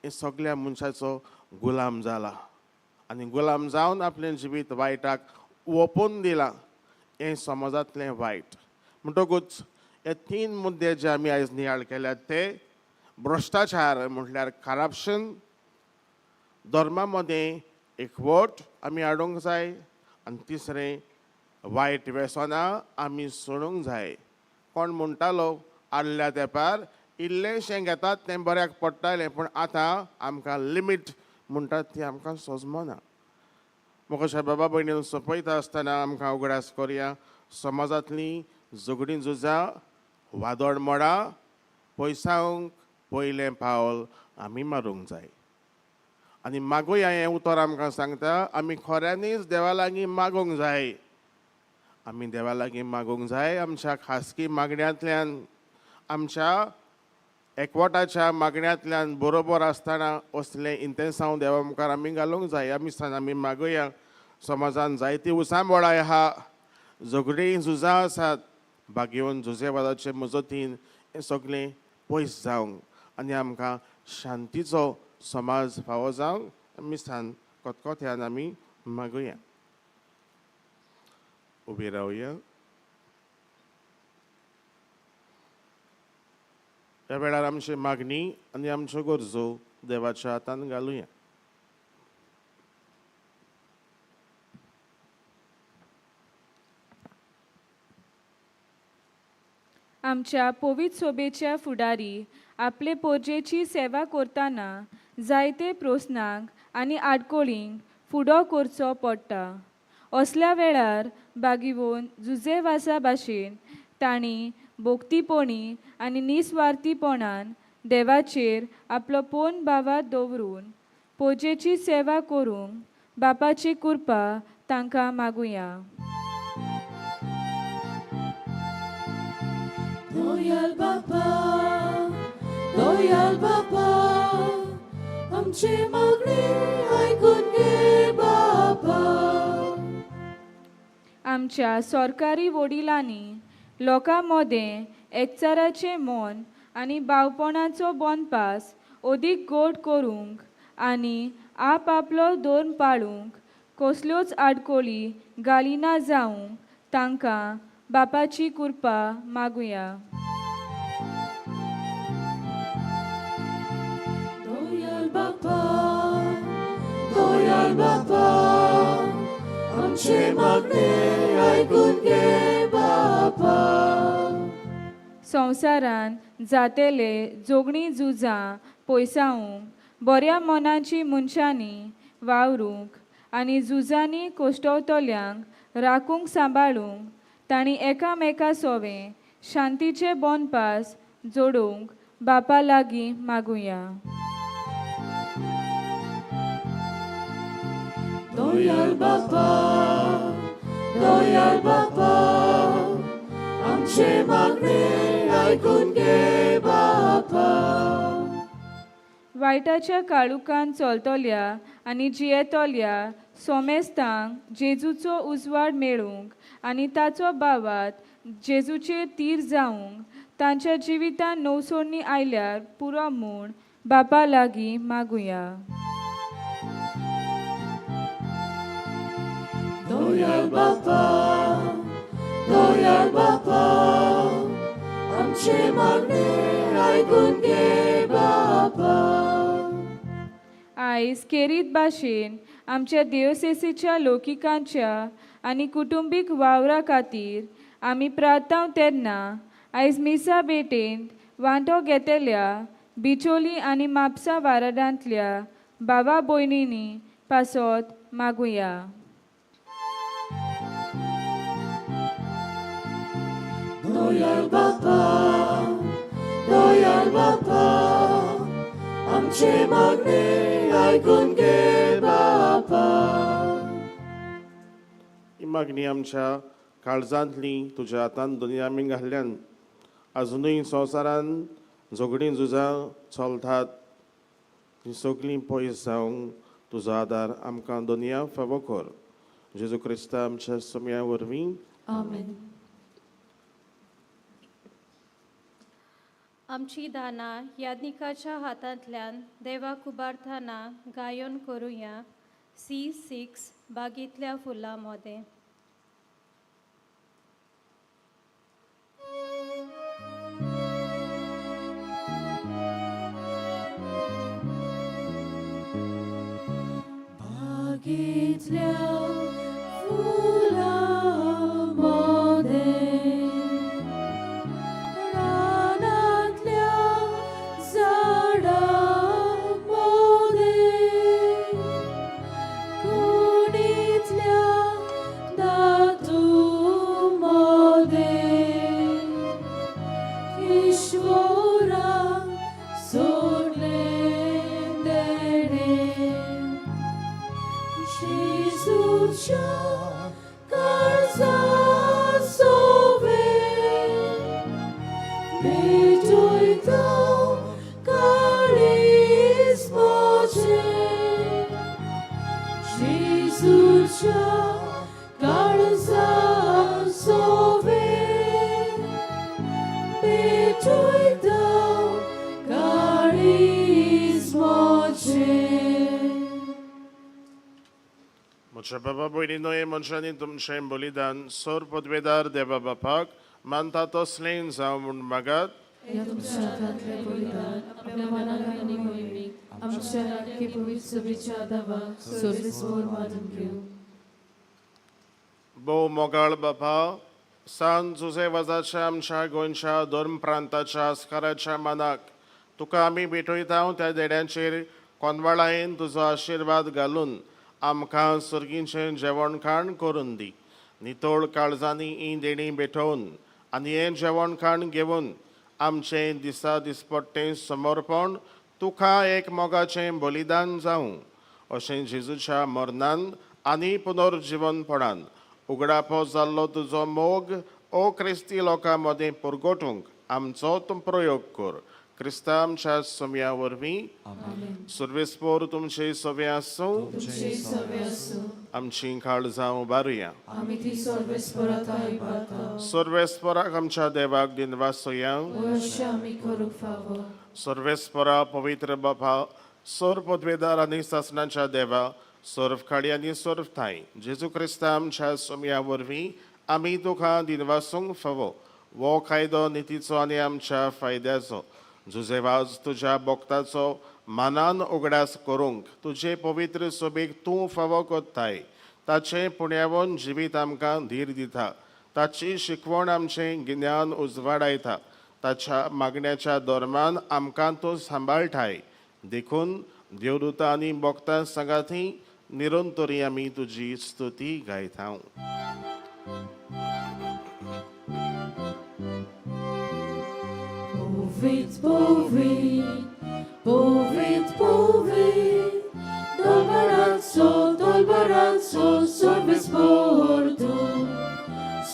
हे सगळ्या मनशाचो गुलाम जाला आनी गुलाम जावन आपलें जिवीत वायटाक ओपून दिलां. हें समाजांतलें वायट. म्हणटकूच हे तीन मुद्दे जे आमी आयज नियाळ केल्यात ते भ्रश्टाचार म्हटल्यार करप्शन, धर्मा मदें एकवट आमी हाडूंक जाय, आनी तिसरें वायट व्यसनां आमी सोडूंक जाय. कोण म्हणटालो आदल्या तेंपार इल्लेंशें घेतात तें बऱ्याक पडटालें, पूण आतां आमकां लिमीट म्हणटात ती आमकां सोजमना. म्हाका बाबा भयणीन सोंपयता आसतना आमकां उगडास करया, समाजांतलीं झगडीं झुजां वादळ मोडां पयसावंक पयलें पावल आमी मारूंक जाय. आनी मागोया हें उतर आमकां सांगता आमी खऱ्यांनीच देवा लागीं मागूंक जाय. आमी देवा लागीं मागूंक जाय आमच्या खासगी मागण्यांतल्यान, आमच्या एकवटाच्या मागण्यांतल्यान बरोबर आसतना असलें इंतेसांव देवा मुखार आमी घालूंक जाय. आमी आमी मागोया. समाजान जायतीं उसांबोळां आहा, झगडीं झुजां आसात, बागेवन झुजेवादाचे मजतीन हें सगळें पयस जावंक आनी आमकां शांतीचो समाज फावो जावंक आमी सान खतखत्यान आमी मागोया. उबी रावया. ह्या वेळार आमची मागणी आनी आमच्यो गरजो देवाच्या हातान घालुया. आमच्या पवित्र सोबेच्या फुडारी आपले पोरजेची सेवा करतना जायते प्रस्नांक आनी आडकोळींक फुडो करचो पडटा. असल्या वेळार बागिवोन जुजे वासा भाशेन तांणी भोक्तीपणी आनी निस्वार्थीपणान देवाचेर आपलो पोन भावात दवरून पोरजेची सेवा करूंक बापाची कृपा तांकां मागुया. दोयाल बापा, दोयाल बापा, आमचे मागणे आयकून घे बापा. आमच्या सरकारी वडिलांनी लोकां मदें एकचाराचें मन आनी बावपणाचो बनपास अदीक गोड करूंक आनी आप आपलो धर्म पाळूंक कसल्योच आडकोळी घालिना जावंक तांकां बापाची कृपा मागुया. दोयाल बापा, दोयाल बापा, आमचे मागणे आयकून घे बापा. संवसारान जातेले जोगणी झुजां पयसावंक बऱ्या मनाची मनशांनी वावरूंक आनी झुजांनी कोश्टवतल्यांक राखूंक सांबाळूंक तांणी एकामेका सोवें शांतीचे बनपास जोडूंक बापा लागीं मागुया. दोयाल बापा, दोयाल बापा, आमचे मागणे आयकून घे बापा. वायटाच्या काळुकान चलतल्या आनी जियेतल्या सोमेस्तांक जेजूचो उजवाड मेळूंक आनी ताचो बावात जेजूचेर तीर जावंक तांच्या जिवितांत नवसोडणी आयल्यार पुरो म्हूण बापा लागीं मागुया. दोयाल बापा, दोयाल बापा, आमचे मागणे आयकून घे बापा. आयज केरीत भाशेन आमच्या देवसेसीच्या लोकिकांच्या आनी कुटुंबीक वावरा खातीर आमी प्रार्थांव तेन्ना आयज मिसा भेटेंत वांटो घेतल्या बिचोली आनी म्हापसा वाराडांतल्या भावा भयणींनी पासत मागुया. दोयाल बापा, दोयाल बापा, आमचे मागणे आयकून घे बापा. ही मागणी आमच्या काळजांतली तुज्या हातान दुनिया आमी घाल्ल्यान आजुनूय संवसारान झगडीं झुजां चलतात ती सगळीं पयस जावंक तुजो आदार आमकां दुनिया फावो कर. जेजू क्रिस्ता आमच्या सम्या वरवीं. आमेन. आमची दानां याज्ञिकाच्या हातांतल्यान देवाक उबारतना गायन करुया. C6 बागेंतल्या फुलां मोदें. बागेंतल्या फुलां मोदें, रानांतल्या झाडां मोदें, कुडींतल्या धातू मोदें, ईश्वरा सोडलें देणें. जेजूच्या काळजा सोवें भेटयता काळीज म्हजें. जेजूच्या काळजा सोवें भेटयता काळीज म्हजें. म्हज्या बाबा भयणीनोय मनशांनी तुमचें बलिदान सोर पदवेदार देवा बापाक मानता तसलें जावं म्हूण मागात. ह्या तुमच्या हातांतलें बलिदान आपल्या मनाक आनी मोहिमेक आमच्या राखी पवित्र सभेच्या दावाक सर्वेस्पोर मानून घेवं. भोव मोगाळ बापा, सान जुजे वजाच्या आमच्या गोंयच्या धर्म प्रांताच्या आस्काराच्या मनाक तुका आमी भेटयता. त्या देड्यांचेर कोनवाळायेन तुजो आशिर्वाद घालून आमकां सर्गीचें जेवण खाण करून दी. नितळ काळजांनी ही देणी भेटोवन आनी हें जेवण खाण घेवन आमचें दिसा दिसपट्टें समर्पण तुका एक मोगाचें बलिदान जावं, अशें जेजूच्या मरणान आनी पुनर्जिवनपणान उगडापो जाल्लो तुजो मोग ओ क्रिस्ती लोकां मदें पुरगोटूंक आमचो तूं प्रयोग कर. क्रिस्ता आमच्या सोम्या वरवीं. सर्वेस्पोर तुमचे सवे आसूं. तुमचे सवे आसूं. आमची काळजां उबारुया. आमी ती सर्वेस्पोराक आयबाता. सर्वेस्पोराक आमच्या देवाक दिनवासोया. अशें आमी करूंक फावो. सर्वेस्परा, पवित्र बापा, सर्व पदवेदार आनी सासणाच्या देवा, सर्व खाडी आनी सर्व ठांय, जेजू क्रिस्ता आमच्या सोम्या वरवीं आमी तुका दिनवासूंक फावो. वो कायदो नितीचो आनी आमच्या फायद्याचो. जुजेवाज तुज्या भक्ताचो मानान उगडास करूंक तुजे पवित्र सोबेक तूं फावो कोत्ताय. ताचें पुण्यावन जिवीत आमकां धीर दिता. ताची शिकवण आमचें गिन्यान उजवाडायता. ताच्या मागण्याच्या धर्मान आमकां तूं सांबाळटाय. देखून देवदूता आनी भक्तां सांगाती निरंतरी आमी तुजी स्तुती गायता. Povit, povit, povit, povit, dol barazzo, sorvespor tu.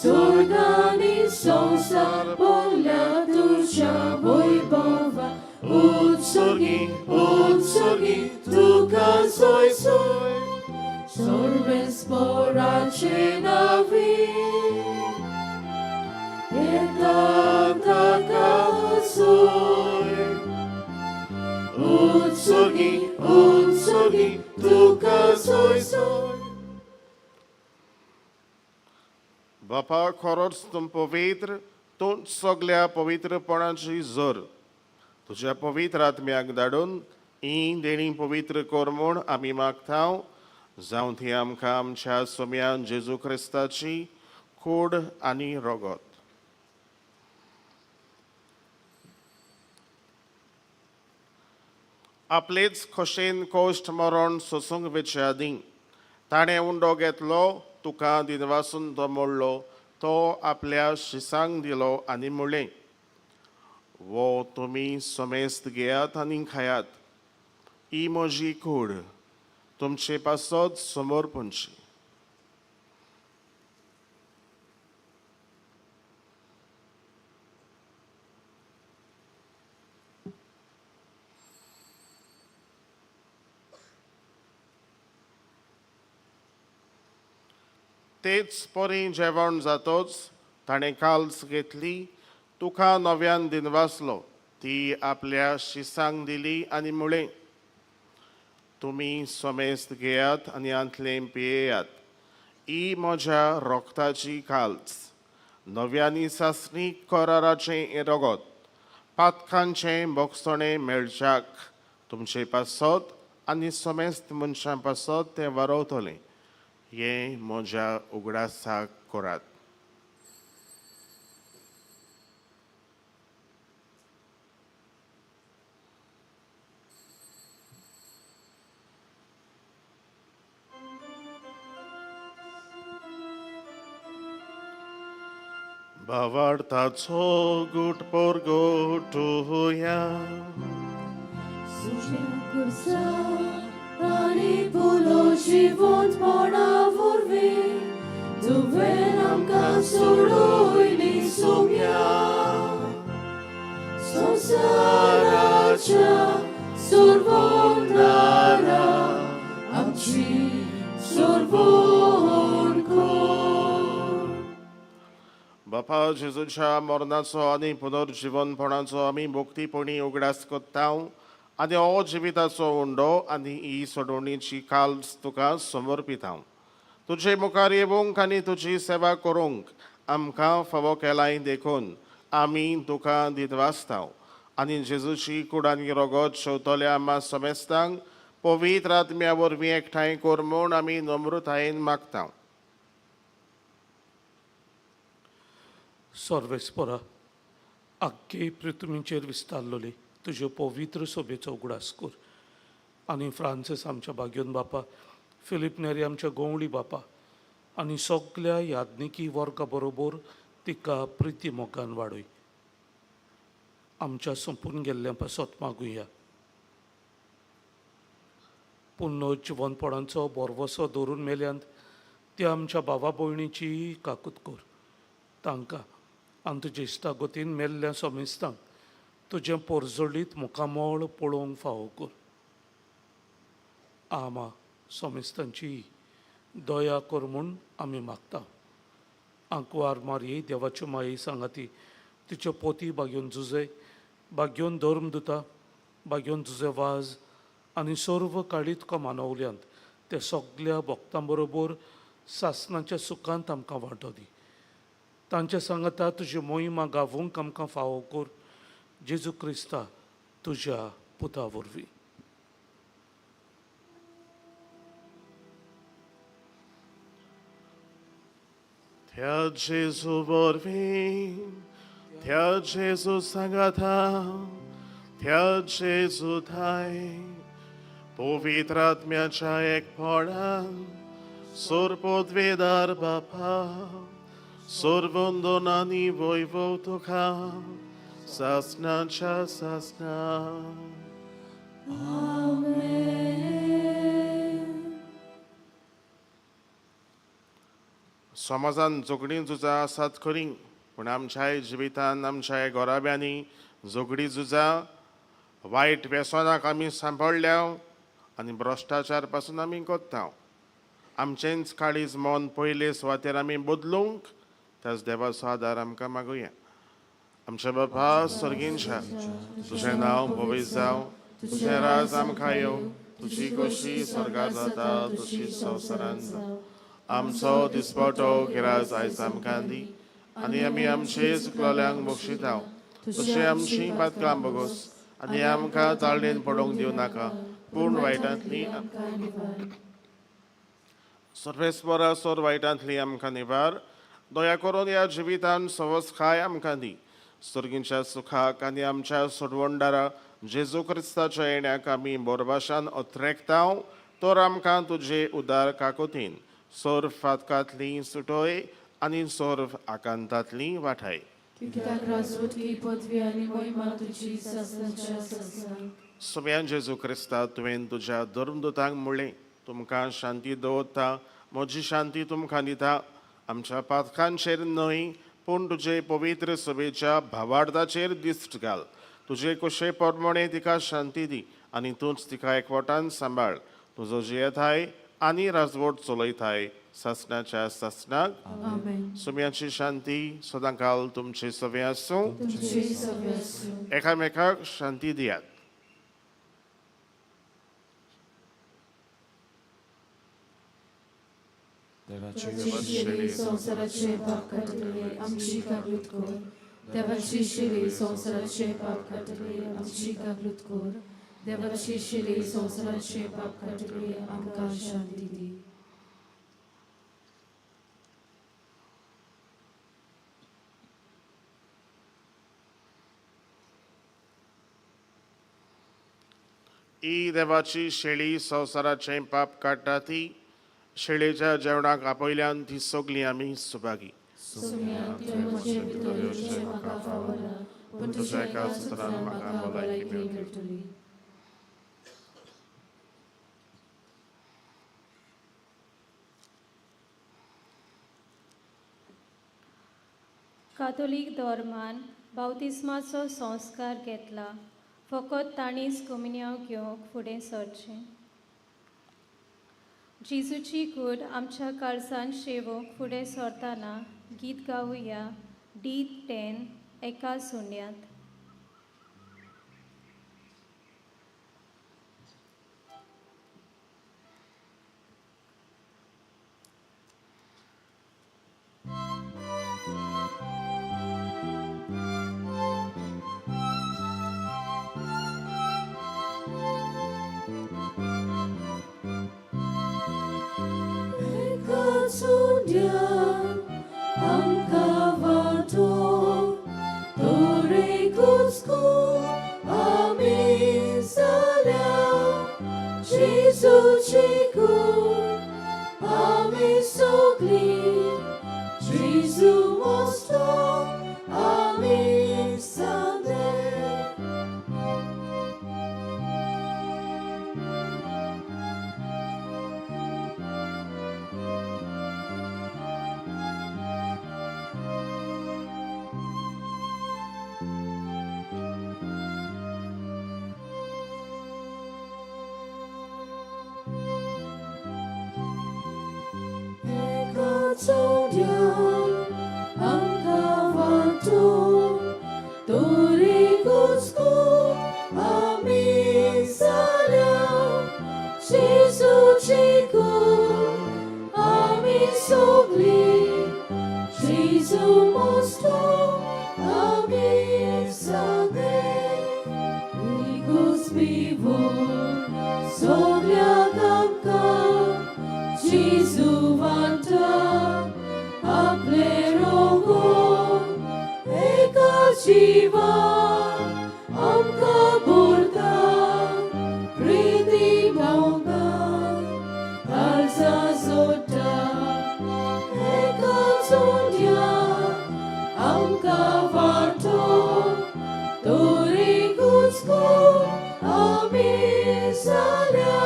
Sorgani sonsa, bolla turcia, voi bova, utsorgi, utsorgi, tu casoi soi, sorvespora cenavi. E tanta casoi, utsorgi, utsorgi, tu casoi soi. बापा, खरोच तूं पवित्र, तूं सगल्या पवित्रपणाची जोर. तुज्या पवित्र आत्म्याक धाडून ही देणी पवित्र कर म्हूण आमी मागता. जावं ती आमकां आमच्या सोम्यान जेजू क्रिस्ताची कूड आनी रगत. आपलेच खोशेन कोश्ट मरण सोसूंक वेचे आदीं ताणें उंडो घेतलो, तुका दिनवासून तो मोडलो, तो आपल्या शिसांक दिलो आनी म्हणलें, वो तुमी समेस्त घेयात आनी खायात. ही म्हजी कूड तुमचे पासत समोर पुनची. तेच परी जेवण जातोच ताणें काल्स घेतली, तुका नव्यान दिनवासलो, ती आपल्या शिसांक दिली आनी म्हणलें, तुमी समेस्त घेयात आनी आंतलें पियेयात. ही म्हज्या रोगताची काल्स, नव्यानी सासणी कराराचें हें रगत, पातकांचें बोगसणें मेळच्याक तुमचे पासत आनी समेस्त मनशां पासत तें वारोवतलें. हें म्हज्या उगडासाक करात. भावार्थाचो गुट पोरगोटुया. सुज्या kursa आनी पुलो जिवंतपणा वरवीं तुवें आमकां सोडयली सोम्या. संवसाराच्या सोडवणारा, आमची सोडवण कर. बापा, जेजूच्या मरणाचो आनी पुनर्जिवनपणाचो आमी मुक्तीपणी उगडास कोत्ता आनी हो जिविताचो उंडो आनी ही सोडवणीची काल्स तुका समर्पिता. तुजे मुखार येवंक आनी तुजी सेवा करूंक आमकां फावो केलाय देखून आमी तुका दित वाचता आनी जेजूची कूड आनी रगत शेवतल्या आमा समेस्तांक पवित्र आत्म्या वरवीं एकठांय कर म्हूण आमी नम्रतायेन मागता. सर्वेस्परा आख्खे पृथ्वीचेर विस्तारलोली तुज्यो पवित्र सोबेचो उगडास कर आनी फ्रांसीस आमच्या भाग्योन बापा, फिलीप नेरी आमच्या गोवळी बापा आनी सगल्या याज्ञिकी वर्गा बरोबर तिका प्रिती मोगान वाडय. आमच्या सोंपून गेल्ल्या पासत मागुया. पुण्य जिवनपणाचो बोरवसो दवरून मेल्यांत त्या आमच्या भावा भयणीची काकूत कर. तांकां आनी तुजे इश्टागतीन मेल्ल्या सोमेस्तांक तुजें पोरजोळीत मुखामळ पळोवंक फावो कर. आमा सोमेस्तांची दया कर म्हूण आमी मागता. आंकवार मारये देवाच्यो माये सांगाती तिच्यो पोती बागेवन जुजे बागेवन धर्म दिता बागेवन जुजे वाज आनी सर्व काळी तुका मानवल्यांत ते सगल्या भक्तां बरोबर सासनाच्या सुखांत आमकां वांटो दी. तांच्या सांगाता तुजी मोहिमा गावोवंक आमकां फावो कर. जेजू क्रिस्ता तुज्या पुता वरवीं. त्या जेजू वरवीं, त्या जेजू सांगाता, त्या जेजू थाय पवित्र आत्म्याच्या एकपणान सोरपोदवेदार बापा सोरवंदनानी वैभव तुका सासनाच्या सासना. समाजान झगडीं झुजां आसात खरीं, पूण आमच्याय जिवितान आमच्याय घराब्यांनी झगडीं झुजां वायट व्यसनाक आमी सांबाळ्ळ्या आनी भ्रश्टाचार पासून आमी कोत्ता. आमचेंच काळीज मन पयले सुवातेर आमी बदलूंक त्याच देवाचो आदार आमकां मागुया. आमच्या बापा सर्गींच्या, तुजें नांव पवित्र जावं, तुजें राज आमकां येवं, तुजी खोशी स्वर्गार जाता तशी संवसारांत जावं. आमचो दिसपटो गिराज आयज आमकां दी आनी आमी आमचे चुकलोल्यांक बक्षिता तशें आमची पातकां बगोस आनी आमकां ताळणेन पडोवंक दिवं नाका, पूण वायटांतली सर्वेस्परा सोर वायटांतली आमकां निवार. दया करून ह्या जिवितान सवस खाय आमकां दी. सर्गींच्या सुखाक आनी आमच्या सोडवणदारा जेजू क्रिस्ताच्या येण्याक आमी बोरभाशान अत्रेकता तर आमकां तुजे उदार काकोतीन सर्व फातकांतली सुटोय आनी सर्व आकांतांतली वाठाय. सोम्यान जेजू क्रिस्ता, तुवें तुज्या धर्मदूतांक म्हणलें, तुमकां शांती दवरता, म्हजी शांती तुमकां दिता. आमच्या पातकांचेर न्हय पूण तुजे पवित्र सभेच्या भावार्थाचेर दिश्ट घाल. तुजे कुशे प्रमाणे तिका शांती दी आनी तूंच तिका एकवटान सांबाळ. तुजो जियेताय आनी राजवट चलयताय सासणाच्या सासणाक. सुम्याची शांती सदांकाल तुमचे सवे आसूं. एकामेकाक शांती दियात. देवाची शिरी संवसाराचे पाप काडटले आमची काकूत कर. देवाची शिरी संवसाराचे पाप काडटले आमची काकूत कर. देवाची शिरी संवसाराचे पाप काडटले आमकां शांती दी. ही देवाची शेळी संवसाराचें पाप काडटा ती शेळेच्या जेवणाक आपयल्यान ती सगळीं आमी सुभागी. तुज्या एका सुत्रान म्हाका भलायकी मेळटली. कातोलीक धर्मान बावतिस्माचो संस्कार घेतला फकत तांणीच कोमिन्यांव घेवंक फुडें सरचें. जेजूची कूड आमच्या काळजान शेवोंक फुडें सरतना गीत गावया डी 10 एका सुण्यांत. चुड्यान आमकां वांटो तोरेकूच कूड आमी जाल्या जेजूची कूड आमी सगळीं जेजू मोस्तो आमी सांगले. एका चोड्यान आमकां वांटो तोरेकूच कूड आमी जाल्या जेजूची कूड आमी सगळीं जेजू मोस्तो आमी सांगले. एकूच विवो सगळ्याक आमकां जेजू वांटा आपले रोगोत एका जिवान आमकां भरता प्रिती मोगान काळजां जोडटा. एका चोंड्यान आमकां वांटो तोरेकूच कूड आमी जाल्या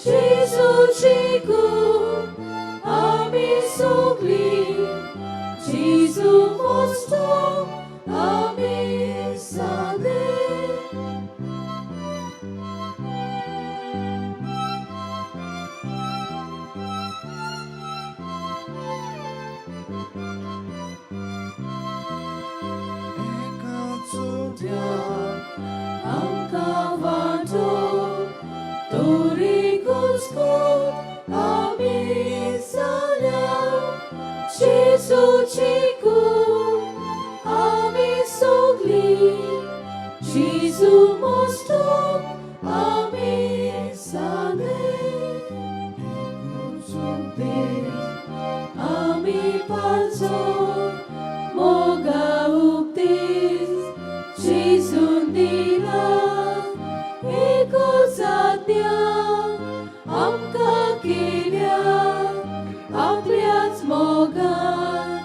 जेजूची कूड आमी सगळीं जेजू मोस्तो आमी सांगले. एका चुड्यान आमकां वांटो तोरेकूच कूड आमी जाल्या जेजूची कूड आमी सगळीं जेजू मोस्तो आमी सांगले. उपदेश आमी पाळचो मोगा उपदेश जेजून दिला एकूच आज्ञा आमकां केल्या आपल्याच मोगान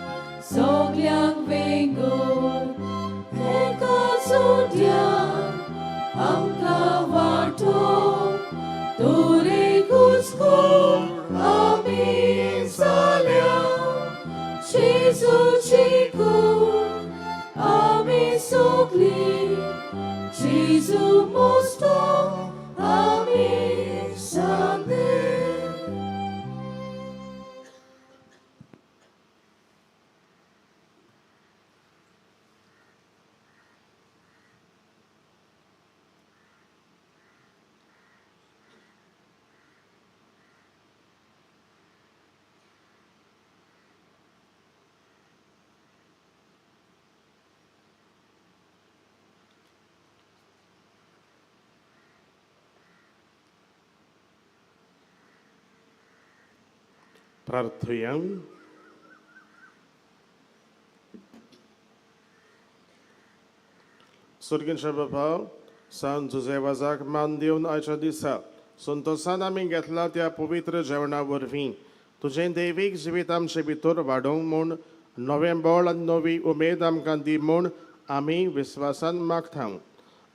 सगल्यांक वेंगोवन. एका चोंड्यान आमकां वांटो तोरेकूच कूड आमी जाल्या जेजूची कूड आमी सगळीं जेजू मोस्तो आमी सांगले. प्रार्थुया. सुर्गींच्या बापा, सांत जुजे वाजाक मान दिवन आयच्या दिसा संतोसान आमी घेतला त्या पवित्र जेवणा वरवीं तुजें दैवीक जिवीत आमचे भितर वाडोवंक म्हूण नवें बळ आनी नवी उमेद आमकां दी म्हूण आमी विस्वासान मागता.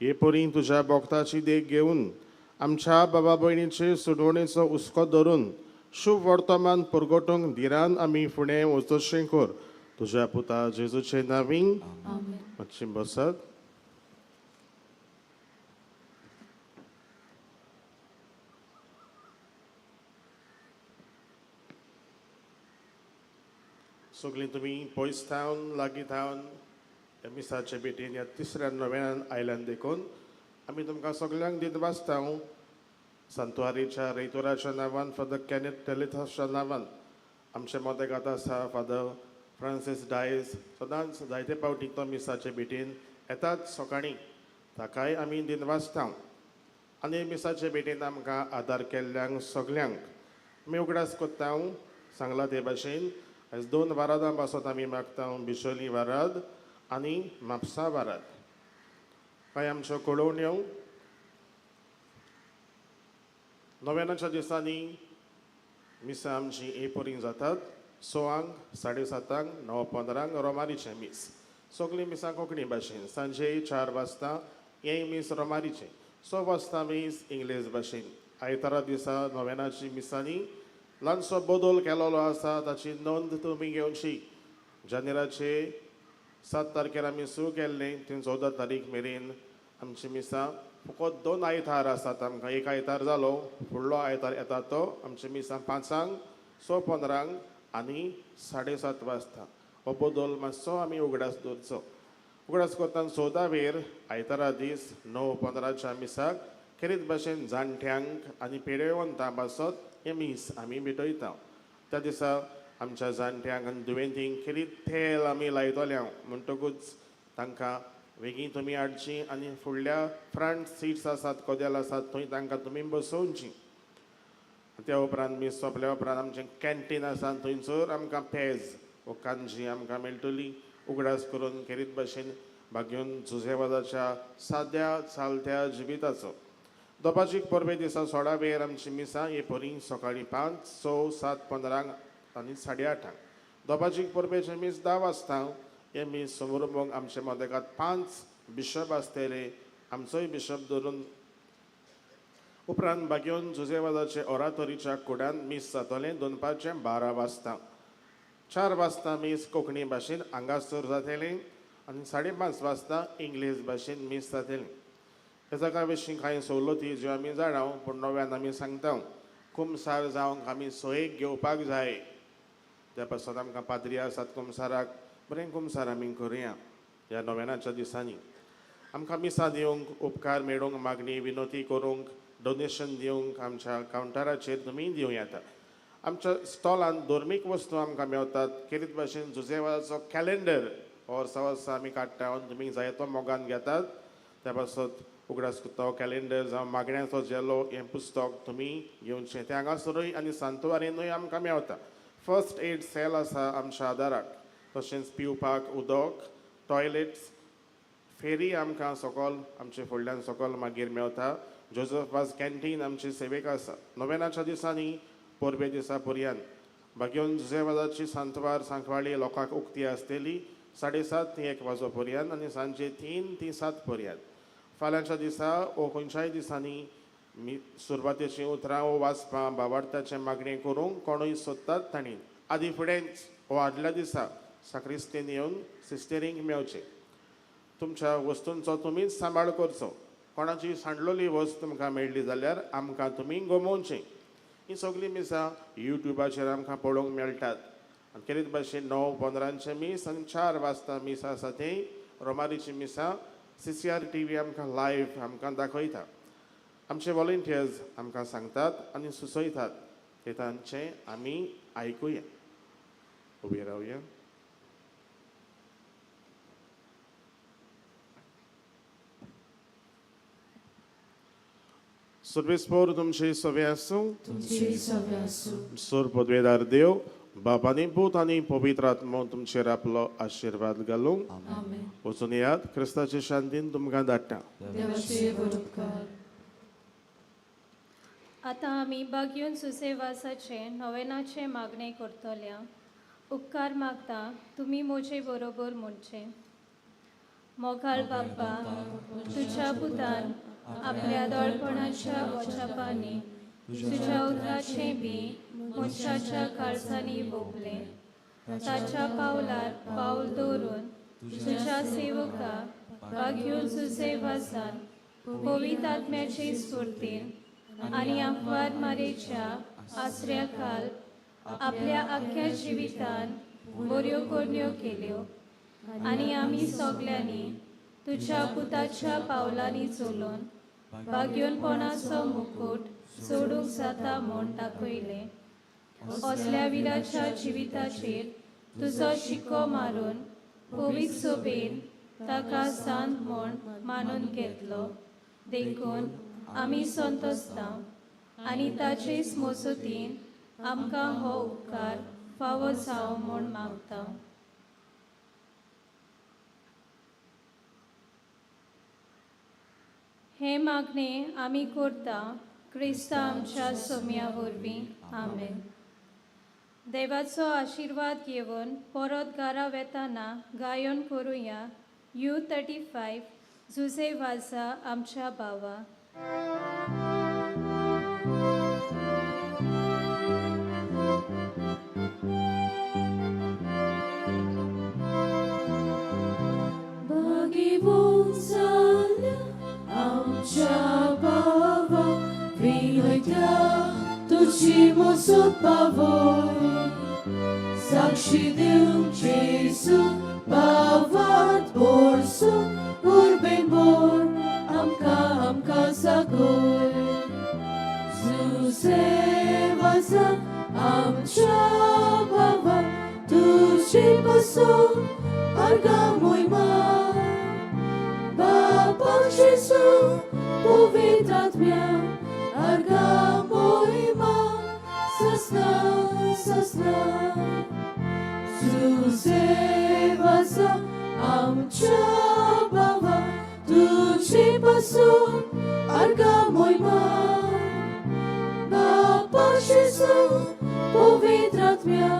हे परी तुज्या भक्ताची देख घेवन आमच्या बाबा भयणीचे सुडवणेचो हुस्को धरून शुभ वर्तमान परगटूंक धिरान आमी फुडें वचोशें कर तुज्या पुता जेजूचे नांवी. मातशें बसत. सगळीं तुमी पयस थावन लागीं थावन ह्या मिसाचे भेटीन ह्या तिसऱ्या नव्यान आयल्यान देखून आमी तुमकां सगल्यांक दिनवासता. सांतवारीच्या रेतोराच्या नांवान, फादर कॅनेट टेलिथासच्या नांवान, आमचे मोदेगात आसा फादर फ्रांसीस डायस, सदांच जायते फावटी तो मिसाचे भेटीन येतात सकाळीं, ताकाय आमी दिनवासता. आनी मिसाचे भेटीन आमकां आदार केल्ल्यांक सगल्यांक आमी उगडास कोत्ता. सांगलां ते भाशेन आयज दोन वारादां पासत आमी मागता, बिचोली वाराद आनी म्हापसा वाराद. कांय आमच्यो कळोवण्यो. नव्यानाच्या दिसांनी मिसां आमची एपोरींग जातात, 6, 7:30, 9:15 रोमारीचें मीस. सगळीं मिसां कोंकणी भाशेन. सांजे 4 वाजता हेंय मीस रोमारीचें, 6 वाजता मीस इंग्लीश भाशेन. आयतारा दिसा नव्यानाची मिसांनी ल्हानसो बदल केलोलो आसा, ताची नोंद तुमी घेवची. जानेराचे 7 तारखेर आमी सुरू केल्लें, थंय 14 तारीख मेरेन आमची मिसां फकत 2 आयतार आसात आमकां. एक आयतार जालो, फुडलो आयतार येता तो आमची मिसां 5, 6:15 आनी 7:30 वाजता. हो बदल मातसो आमी उगडास दवरचो. उगडास करतना 14 वेर आयतारा दीस 9:15 मिसाक खेरीत भाशेन जाणट्यांक आनी पेडेवंतां पासत हें मीस आमी भेटयता. त्या दिसा आमच्या जाणट्यांक आनी दुयेंतींक खेरीत तेल आमी लायतले, म्हणटकूच तांकां वेगीं तुमी हाडची आनी फुडल्या फ्रंट सिट्स आसात, कदेल आसात, थंय तांकां तुमी बसोवची. त्या उपरांत मीस सोंपल्या उपरांत आमचें कॅन्टीन आसा, थंयसर आमकां पेज वो कांजी आमकां मेळटली. उगडास करून खेरीत भाशेन भाग्योन जुझेवादाच्या साद्या चालत्या जिविताचो. दोपाजीक परबे दिसा 16 वेर आमची मिसां हे परी सकाळीं 5, 6, 7, 15 आनी 8:30. दोपाजीक परबेचें मीस 10 वाजता. हें मीस समोर आमचे मदेकात 5 बिशप आसतले, आमचोय बिशप धरून. उपरांत बागेवन जुझेवादाचे ओरातोरीच्या कुडान मीस जातलें दनपारचें 12 वाजता. 4 वाजता मीस कोंकणी भाशेन हांगासर जातलें आनी 5:30 वाजता इंग्लीश भाशेन मीस जातलें. ह्या विशीं कांय सवलती ज्यो आमी जाणा, पूण नव्यान आमी सांगता, कुमसार जावंक आमी सोयेक घेवपाक जाय. त्या पासत आमकां पाद्री आसात कुमसाराक, बरें कुमसार आमी करुया. ह्या नव्यानाच्या दिसांनी आमकां मिसां दिवंक, उपकार मेळूंक, मागणी विनोती करूंक, डोनेशन दिवंक आमच्या कावंटराचेर तुमी दिवं येता. आमच्या स्टॉलान धर्मीक वस्तू आमकां मेवतात. खेरीत भाशेन जुझेवादाचो कॅलेंडर वर्सा वर्सा आमी काडटा, तुमी जाय तो मोगान घेतात. त्या पासत उगडास करता, कॅलेंडर जावं मागण्याचो झेलो हें पुस्तक तुमी घेवचें. तें हांगासरूय आनी सांतवारीनूय आमकां मेवता. फर्स्ट एड सेल आसा आमच्या आदाराक, तशेंच पिवपाक उदक, टॉयलेट्स, फेरी आमकां सकल आमचे फुडल्यान सकल मागीर मेवता. जोजफ वाज कॅन्टीन आमची सेवेक आसा. नोव्हेनाच्या दिसांनी परबे दिसा पर्यंत बागेवन जुझेवादाची सांतवार सांकवाळी लोकांक उक्ती आसतली 7:30 ते 1 वाजो पर्यंत आनी सांजे 3 ते 7 पर्यंत. फाल्यांच्या दिसा वो खंयच्याय दिसांनी सुरवातेचीं उतरां वो वाचपां बाबार्थाचें मागणें करूंक कोणूय सोदतात तांणी आदी फुडेंच वो आदल्या दिसा साक्रिस्तेन येवन सिस्टरींक मेवचें. तुमच्या वस्तूंचो तुमीच सांबाळ करचो. कोणाची सांडलोली वस्त तुमकां मेळ्ळी जाल्यार आमकां तुमी गमोवचें. ही सगळीं मिसां युट्यूबाचेर आमकां पळोवंक मेळटात. आनी खेरीत भाशेन 9:15 मीस आनी 4 वाजता मीस आसा तें रोमारीची मिसां CCR TV आमकां लायव्ह आमकां दाखयता. आमचे वॉलंटियर्स आमकां सांगतात आनी सुचयतात ते तांचें आमी आयकुया. उबी रावया. सर्वेस्पोर तुमचे सवे आसूं. तुमची सवे आसूं. सोर पदवेदार देव बाप आनी पूत आनी पवित्र आत्मो तुमचेर आपलो आशिर्वाद घालूं. आमेन. वचून येयात, क्रिस्ताचे शांतीन तुमकां धाडटा. देवाचे व्हड उपकार. आतां आमी बागयोन सुसेवासाचे नवेनाचे मागणें करतल्या. उपकार मागता तुमी म्हजे बरोबर म्हणचें. मोगाळ बाप्पा, तुज्या पुतान आपल्या दोळपणाच्या वचापांनी तुज्या उतराचें बी मनशाच्या काळजांनी भोगलें. ताच्या पावलार पावल दवरून तुज्या सेवका बागयोन सुसेवासान पवित्र आत्म्याचे स्फुर्तीन आनी आफवाद मारेच्या आसऱ्या खाल आपल्या आख्ख्या जिवितान बऱ्यो करण्यो केल्यो आनी आमी सगल्यांनी तुज्या पुताच्या पावलांनी चलून बागयोनपणाचो मुकूट सोडूंक जाता म्हूण दाखयलें. असल्या विराच्या जिविताचेर तुजो शिको मारून पवित्र सोबेन ताका सांत म्हूण मानून घेतलो. देखून आमी संतोसता आनी ताचेच मोसतीन आमकां हो उपकार फावो जावं म्हूण मागता. हे मागणे आमी करता क्रिस्ता आमच्या सोम्या वरवीं. आमेन. देवाचो आशिर्वाद घेवन परत घरा वेताना गायन करुया you 35 Jose वाजा आमच्या भावा. भागीवून जाल्या आमच्या बाबा विनयत्या तुजी मोसत पावय साक्षी दिवंक जेजू बावात बोरसो उर्बेन बोर आमकां आमकां सागोय जुजे वाजा आमच्या बाबा तुजे पासून अर्गा मोयमा Baba Jesu, पवित्र आत्म्या अर्गा मोहिमा ससना ससना. जुजे वाजा आमच्या बाबा तुझे पासून अर्गा मोहिमा बाबा जेजू, पवित्र आत्म्या